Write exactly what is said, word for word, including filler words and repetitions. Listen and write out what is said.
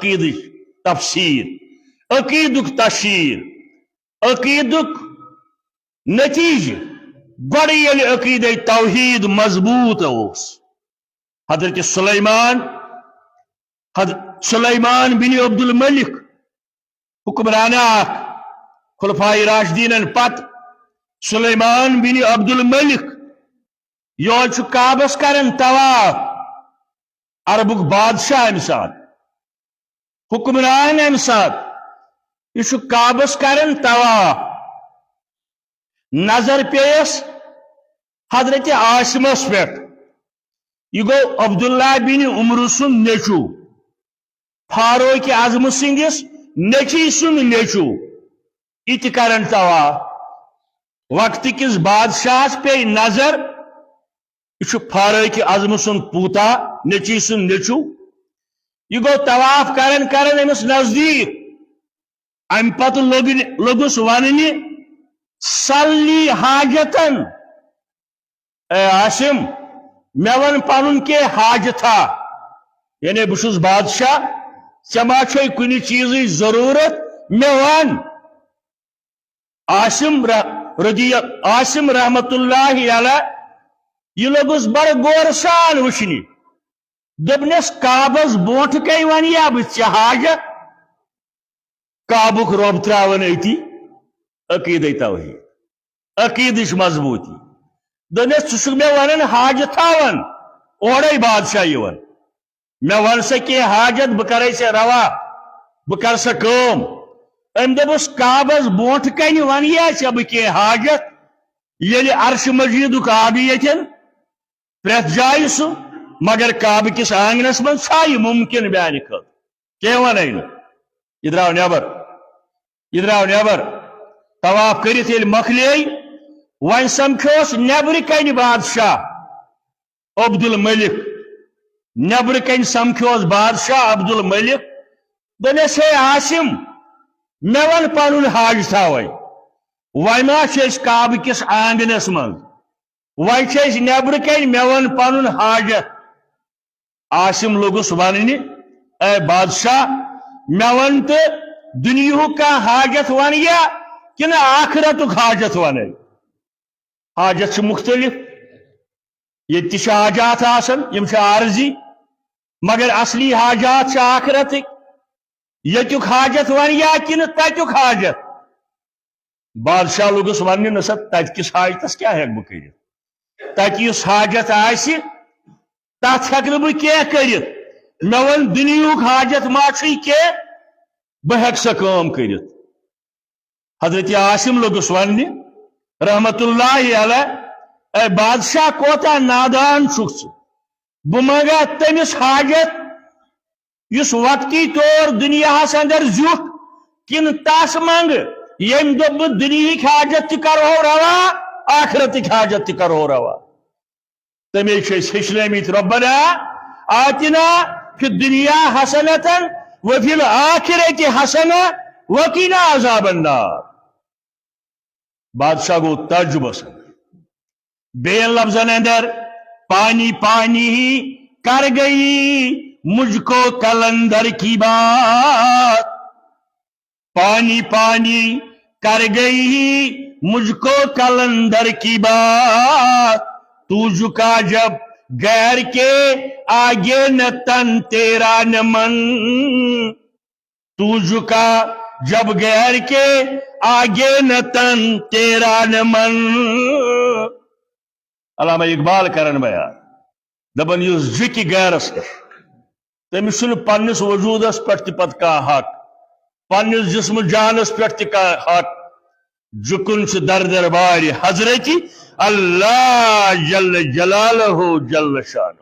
عقیدٕچ تفسیر، عقیدُک تشہیر، عقیدُک نتیجہ۔ گۄڈٕ ییٚلہِ عقیدے توحید مضبوط اوس، حضرت سلیمان، حض-، سلیمان بن عبد الملک، حکمران اکھ، خلفائے راشدینن پتہٕ سلیمان بن عبد الملک، یہِ چھُ کعبس کران طواف۔ عربُک بادشاہ امہِ ساتہٕ، حکمران امہِ ساتہٕ، یہِ چھُ کعبس کران طواف۔ نظر پیٚیس حضرت عاصمس پٮ۪ٹھ۔ یہِ گوٚو عبداللہ بن عمرو سُنٛد نیٚچو، فاروق اعظم سٕنٛدِس نیٚچوۍ سُنٛد نیٚچو۔ یہِ تہِ کران طواف۔ وقتہٕ کِس بادشاہس پیٚیہِ نظر، یہِ چھُ فاروق اعظم سُنٛد پوٗتا، نیٚچوۍ سُنٛد نیٚچو۔ یہِ گوٚو طواف کران کران أمِس نزدیٖک۔ امہِ پتہٕ لوٚگ، لوٚگُس وننہِ، "سل لی حاجتن"، اے عاصم، مےٚ ون پنُن کینٛہہ حاجتھا، یعنی بہٕ چھُس بادشاہ، ژےٚ ما چھے کُنہِ چیٖزٕچ ضروٗرت، مےٚ ون۔ عاصم رح-، رضی-، عاصم رحمت اللہ علیہ، یہِ لوٚگُس بڑٕ غورٕ سان وٕچھنہِ۔ دوٚپنس، "کعبس برونٛٹھ کَنہِ ونیا بہٕ ژےٚ حاجت؟" کعبُک رۄب تراوان أتی عقیدے توحید، عقیدٕچ مضبوٗطی۔ دوٚپنس، "ژٕ چھُکھ مےٚ ونان حاجت تھاوان، اورے بادشاہ یِوان، مےٚ ون سا کینٛہہ حاجت، بہٕ کرے ژےٚ روا، بہٕ کرٕ سا کٲم۔" أمۍ دوٚپُس، "کعبس برونٛٹھ کَنہِ ونیا ژےٚ بہٕ کینٛہہ حاجت، ییٚلہِ عرش مجیدُک آب ییٚتٮ۪ن پرٛٮ۪تھ جایہِ سُہ، مگر کعبہٕ کِس آنگنس منٛز چھا یہِ مُمکِن میانہِ خٲطرٕ؟ کینٛہہ ونے نہٕ۔" یہِ درٛاو نٮ۪بر، یہِ درٛاو نٮ۪بر۔ طواف کٔرِتھ ییٚلہِ مۄکلے، وۄنۍ سمکھیوس نٮ۪برٕ کنہِ بادشاہ عبدالملک۔ نٮ۪برٕ کنہِ سمکھیوس بادشاہ عبدالملک۔ دوٚپنس، "ہے عاصم، مےٚ ون پنُن حاجتھا وۄنۍ۔ وۄنۍ ما چھِ أسۍ کعبہٕ کِس آنگنس منٛز، وۄنۍ چھِ أسۍ نٮ۪برٕ کنہِ، مےٚ ون پنُن حاجت۔" عاصم لوٚگُس وننہِ، "اے بادشاہ، مےٚ ون تہٕ دُنیاہُک کانٛہہ حاجت ونیا کِنہٕ آخرتُک حاجت ونے؟" حاجت چھِ مُختٔلِف، ییٚتہِ تہِ چھِ حاجات آسان، یِم چھِ عارضی، مگر اصلی حاجات چھِ آخرتٕکۍ۔ ییٚتیُک حاجت ونیا کِنہٕ تتیُک حاجت؟ بادشاہ لوٚگُس وننہِ، "نہ سا، تتہِ کِس حاجتس کیٛاہ ہٮ۪کہٕ بہٕ کٔرِتھ؟ تتہِ یُس حاجت آسہِ، تتھ ہٮ۪کہٕ نہٕ بہٕ کینٛہہ کٔرِتھ۔ مےٚ ووٚن، دُنیاہُک حاجت ما چھُے کینٛہہ، بہٕ ہٮ۪کہٕ سۄ کٲم کٔرِتھ۔" حضرت عاصم لوٚگُس وننہِ، رحمت اللہ علیہ، "اے بادشاہ، کوتاہ نادان چھُکھ ژٕ! بہٕ منگا تٔمِس حاجت، یُس وقتی طور دُنیاہس اندر زیُٹھ، کِنہٕ تس منگہٕ، ییٚمۍ دوٚپ، بہٕ دُنیہٕکۍ حاجت تہِ کرہو روا، آخرتٕکۍ حاجت تہِ کرہو روا؟" تٔمے چھِ أسۍ ہیٚچھنٲومٕتۍ، "ربنا آتنا فی الدنیا حسنة وفی الآخرة حسنة وقنا عذاب النار۔" بادشاہ گوٚو تعجبس اندر۔ بیٚین لفظن اندر، "پانی پانی کر گئی مجھ کو قلندر کی بات، پانی پانی کر گئی مجھ کو قلندر کی بات، تو جھکا جب غیر کے آگے نہ تن تیرا نہ من۔" تو جھکا جب غیر کے آگے نہ تن تیرا نہ من۔ علامہ اقبال کرن بیان، دپان، یُس جھکہِ غیرس نِش، تٔمِس چھُنہٕ پننِس وجودس پٮ۪ٹھ تہِ پتہٕ کانٛہہ حق، پننِس جسم جانس پٮ۪ٹھ تہِ کانٛہہ حق۔ جُکُن چھُ در دربارِ حضرت اللہ جل جلالہ جل شانہ۔